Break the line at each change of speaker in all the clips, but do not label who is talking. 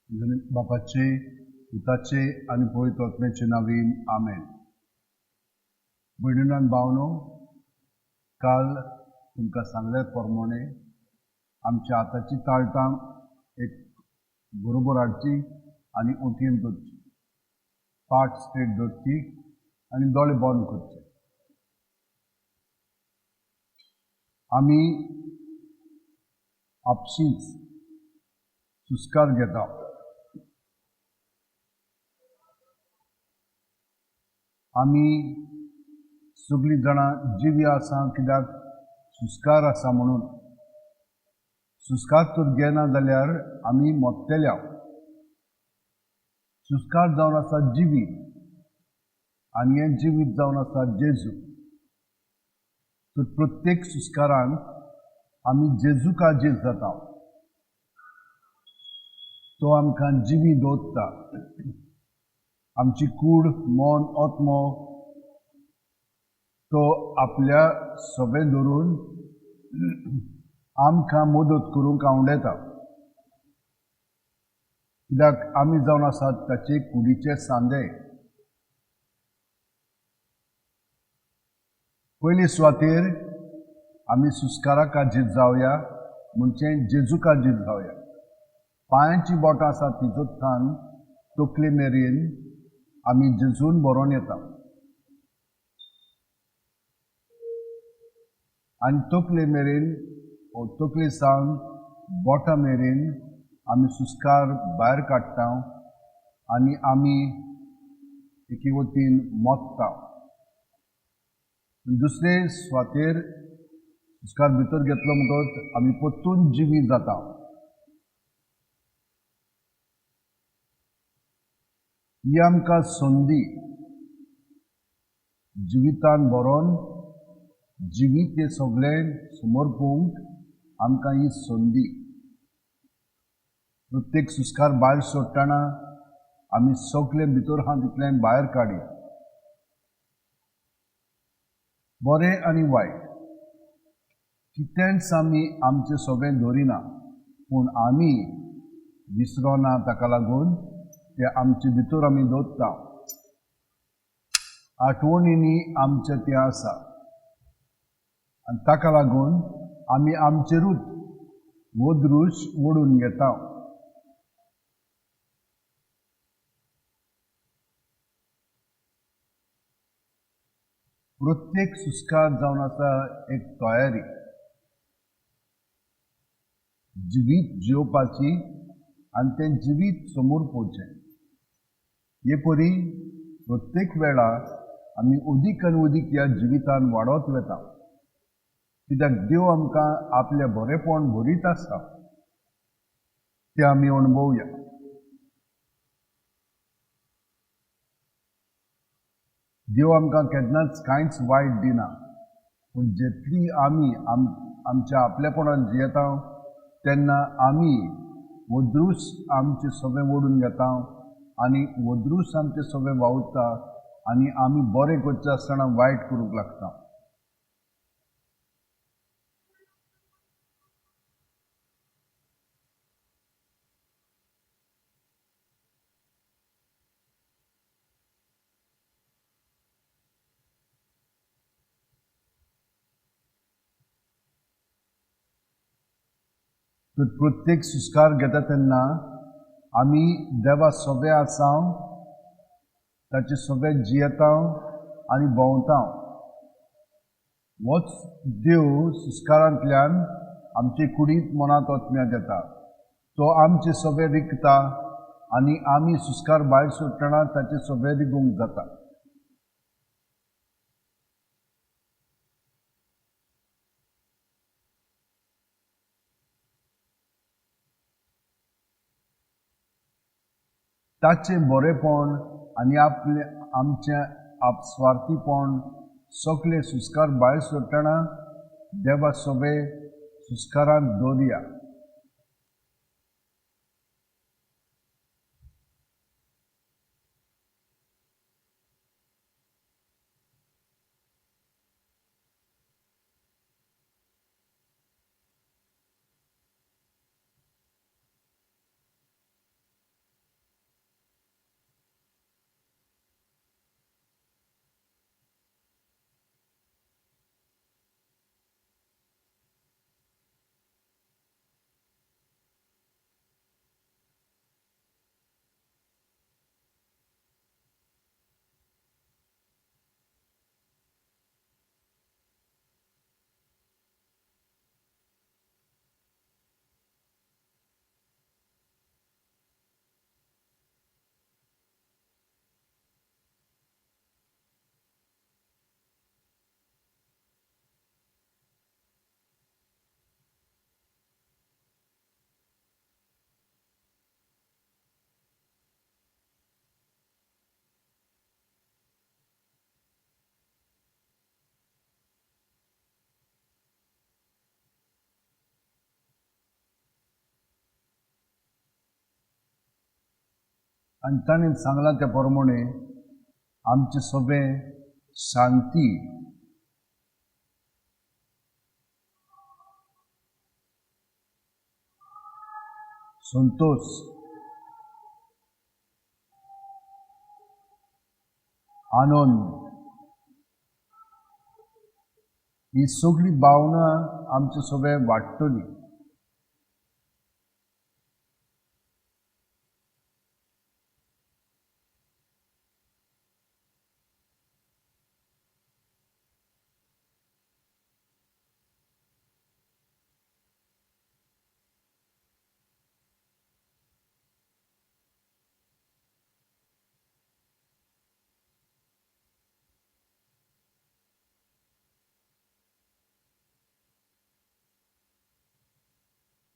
बापाचे, पुताचे आनी पवित्र आत्म्याचे नांवान आमेन. भयणीनो आनी भावनो, काल तुमकां सांगल्या प्रमाणे आमच्या हाताची ताळटां एक बरोबर हाडची आनी ओंठयेन दवरची, पाट स्ट्रेट दवरची आनी दोळे बंद करचे. आमी आपशींच सुस्कार घेता. आमी सगळीं जाणां जिवी आसा कित्याक सुस्कार आसा म्हणून. सुस्कार तर घेना जाल्यार आमी मोडटले. सुस्कार जावन आसा जिवीत आनी हें जिवीत जावन आसा जेजू. तर प्रत्येक सुस्कारान आमी जेजू काजीर जाता. तो आमकां जिवी दवरता. आमची कूड, मन, आत्मो तो आपल्या सभें धरून आमकां मदत करूंक आवडटा. कित्याक आमी जावन आसात ताचे कुडीचे सांदे. पयले सुवातेर आमी सुस्कारा काजीर जावया, म्हणजे जेजू काजीर जावया. पांयांची बोटां आसा तितूंतल्यान तकले मेरेन आमी जेजून बरोवन येता आनी तकले मेरेन तकले सावन बोटां मेरेन आमी सुस्कार भायर काडटा आनी आमी एके वतीन मोडटा. दुसरे सुवातेर सुस्कार भितर घेतलो म्हणटकच आमी परतून जिवी जाता. ही आमकां संदी जिवितान बरोवन जिवीत हें सगळें समर्पूंक आमकां ही संदी. प्रत्येक सुस्कार भायर सोडटना आमी सगळें भितर आहा तितलें भायर काडया, बरें आनी वायट कितेंच आमी आमचें सगळें दवरिना, पूण आमी विसरोना. ताका लागून ते आमचे भितर आमी दवरता. आठवणींनी आमचें तें आसा आनी ताका लागून आमी आमचेरूच वदृश ओडून घेता. प्रत्येक सुस्कार जावन आसा एक तयारी जिवीत जिवपाची आनी तें जिवीत समोर पोवचें. हे परी प्रत्येक वेळा आमी अदीक आनी अदीक ह्या जिवितान वाडत वता. कित्याक देव आमकां आपलें बरेपण भरीत आसा, तें आमी अणभवया. देव आमकां केन्नाच कांयच वायट दिना, पूण जितली आमी आमच्या आपलेपणान जियेता तेन्ना आमी वदृश आमचें सगळें ओडून घेता आनी वदृश आमचें सगळें वावुरता आनी आमी बरें करचें आसतना वायट करूंक लागता. तर प्रत्येक सुस्कार घेता तेन्ना आमी देवा सोबे आसा, ताचे सोबे जियेता आनी भोंवता. होच देव सुस्कारांतल्यान आमचे कुडींत मनांत आत्म्यांत येता. तो आमचे सोबे रिगता आनी आमी सुस्कार भायर सोडटना ताचे सोबे रिगूंक जाता. ताचें बरेपण आनी आपलें आमचें आपस्वार्थीपण सगळे सुस्कार भायर सोडटना देवा सोबे सुस्कारांत दवरया. आनी ताणें सांगलां त्या प्रमाणे आमचें सगळें शांती, संतोष, आनंद ही सगळी भावना आमचे सगळे वाडटली.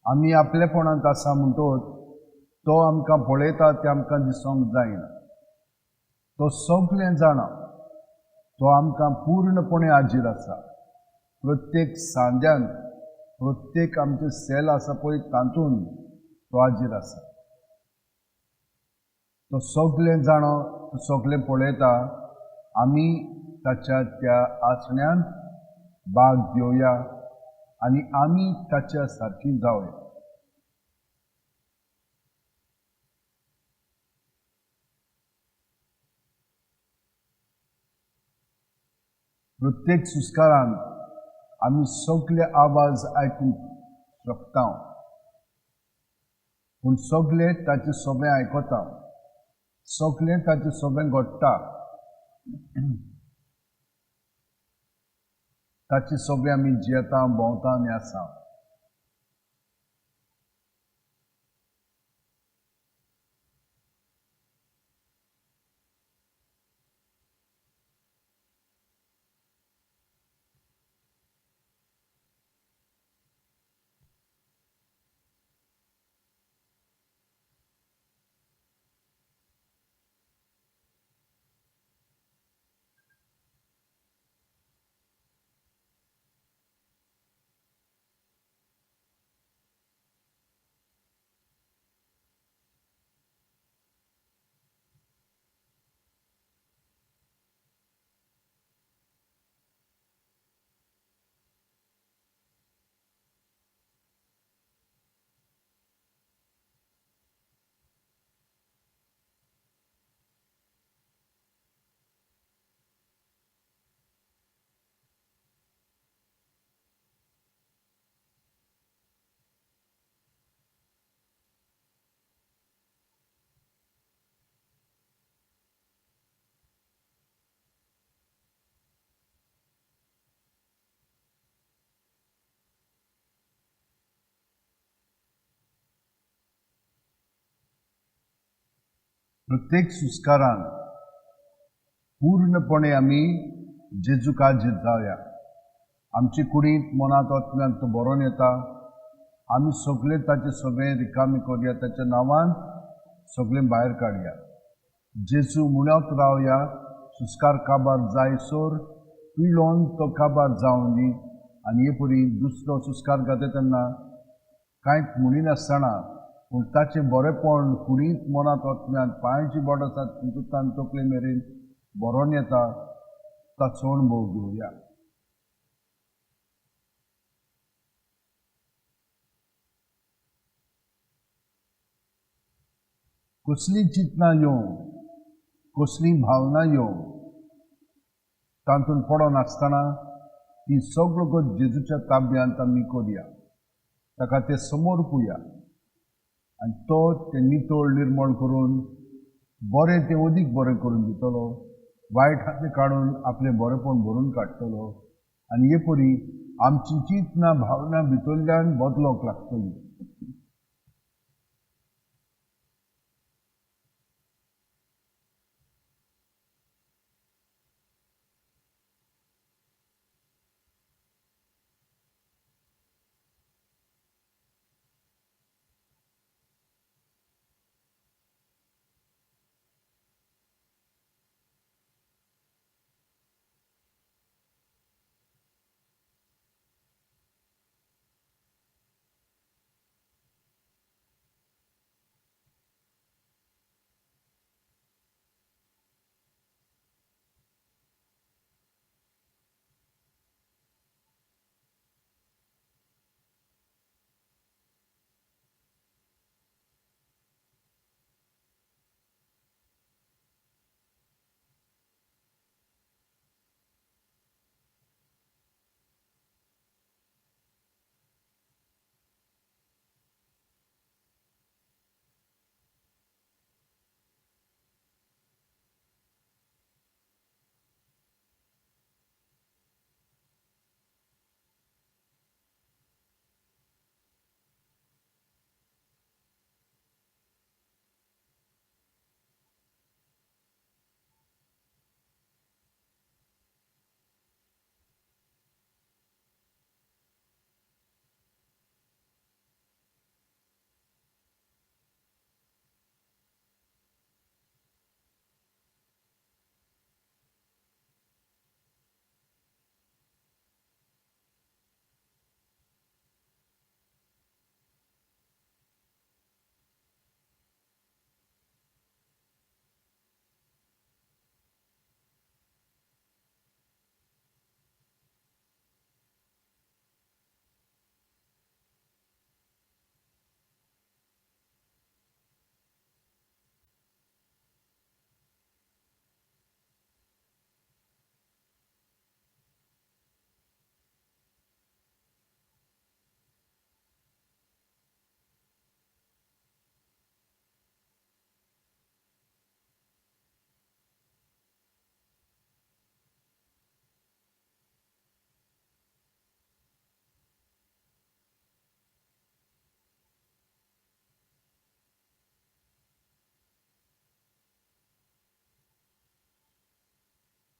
आमी आपलेपणांत आसा म्हणटोच तो आमकां पळयता तें आमकां दिसूंक जायना. तो सगळें जाणा, तो आमकां पूर्णपणे हाजीर आसा. प्रत्येक सांद्यान, प्रत्येक आमचें सेल आसा पळय तातूंत तो हाजीर आसा. तो सगळें जाणा, तो सगळें पळयता. आमी ताच्या त्या आसण्यांत भाग घेवया आनी आमी ताच्या सारकी जावया. प्रत्येक सुस्कारान आमी सगळे आवाज आयकूंक शकता, पूण सगळे ताचे सोबें आयकता, सगळें ताचे सोबें घडटा, ताचे सोबें आमी जियेता, भोंवता आनी आसा. प्रत्येक सुस्कारान पूर्णपणे आमी जेजूक हाजीर जावया. आमचे कुडींत, मनांत, आत्म्यांत तो बरोवन येता. आमी सगळे ताचे सगळें रिकामी करुया, ताच्या नांवान सगळें भायर काडया. जेजू म्हणत रावया, सुस्कार काबार जायसर पिळोन तो काबार जावं दी. आनी हे परी दुसरो सुस्कार घातता तेन्ना कांयच म्हणिनासतना पूण ताचें बरेपण कुडींत, मनांत, आत्म्यांत, पांयची बोट आसा तितूंतल्यान तकले मेरेन बरोवन येता, ताचो अणभव घेवया. कसलीं चिंतनां येवं, कसलीं भावना येवं, तातूंत पडनासतना ती सगळो जेजूच्या ताब्यांत आमी करुया, ताका ते समर्पुया आनी तो तें नितळ निर्मळ करून बरें तें अदीक बरें करून दितलो, वायट हातें काडून आपलें बरेंपण भरून काडटलो. आनी हे परी आमची चिंतनां, भावना भितरल्यान बदलोवंक लागतली.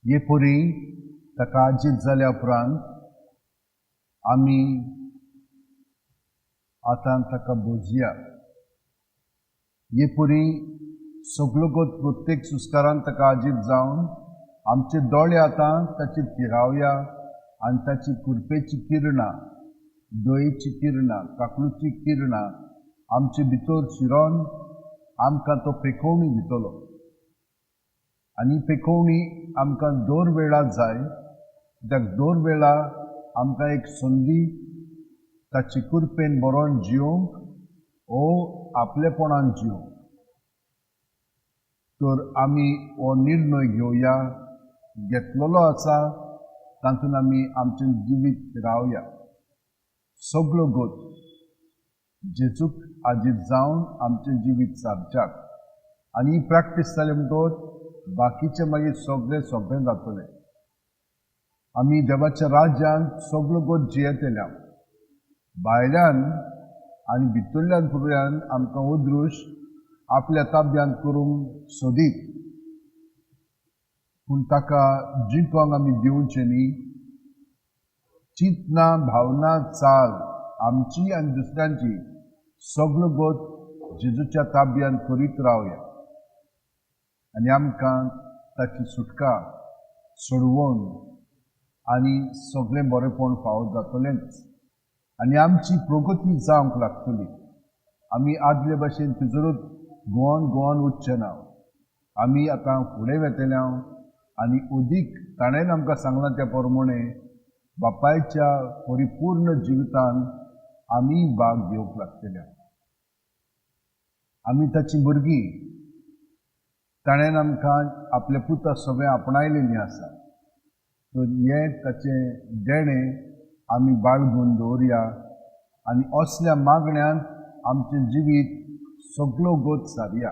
हे परी ताका आजीत जाल्या उपरांत आमी आतां ताका भोजया. हे परी सगलो गोत प्रत्येक सुस्कारान ताका आजीत जावन आमचे दोळे आतां ताची थिरावया आनी ताची कृपेची किरणां, दयेची किरणां, काकळुची किरणां आमचे भितर शिरोन आमकां तो पेखोवणी दितलो. आनी पेखोवणी आमकां दर वेळा जाय, कित्याक दर वेळा आमकां एक संदी ताची कृपेन बरोवन जिवंक ओ आपलेपणान जिवंक. तर आमी हो निर्णय घेवया, घेतलेलो आसा तातूंत आमी आमचें जिवीत रावया. सगलो गोत जेजूक आजीत जावन आमचें जिवीत सारच्याक. आनी ही प्रॅक्टीस जाली म्हणटकच बाकीचें मागीर सगळें सोंपें जातलें. आमी देवाच्या राज्यांत सगलो गोत जियेतल्या. भायल्यान आनी भितरल्यान फुडल्यान आमकां अदृश्ट आपल्या ताब्यांत करूंक सोदीत, पूण ताका जिखोंक आमी दिवचें न्ही. चिंतना, भावना, चाल आमची आनी दुसऱ्यांची सगलो गोत जेजूच्या ताब्यांत करीत रावया आनी आमकां ताची सुटका सोडवून आनी सगळें बरेंपण फावो जातलेंच आनी आमची प्रगती जावंक लागतली. आमी आदले भशेन तिजोरूच गोवन गोवन उच्चें ना. आमी आतां फुडें वेतले आनी अदीक ताणें आमकां सांगलां त्या प्रमाणे बापायच्या परिपूर्ण जिवितान आमी भाग घेवंक लागतले. आमी ताची भुरगीं. ताणें आमकां आपल्या पुता सगळें आपणायलेलीं आसा. तर हें ताचें देणें आमी बाळगून दवरया आनी असल्या मागण्यांत आमचें जिवीत सगलो गोत सारया.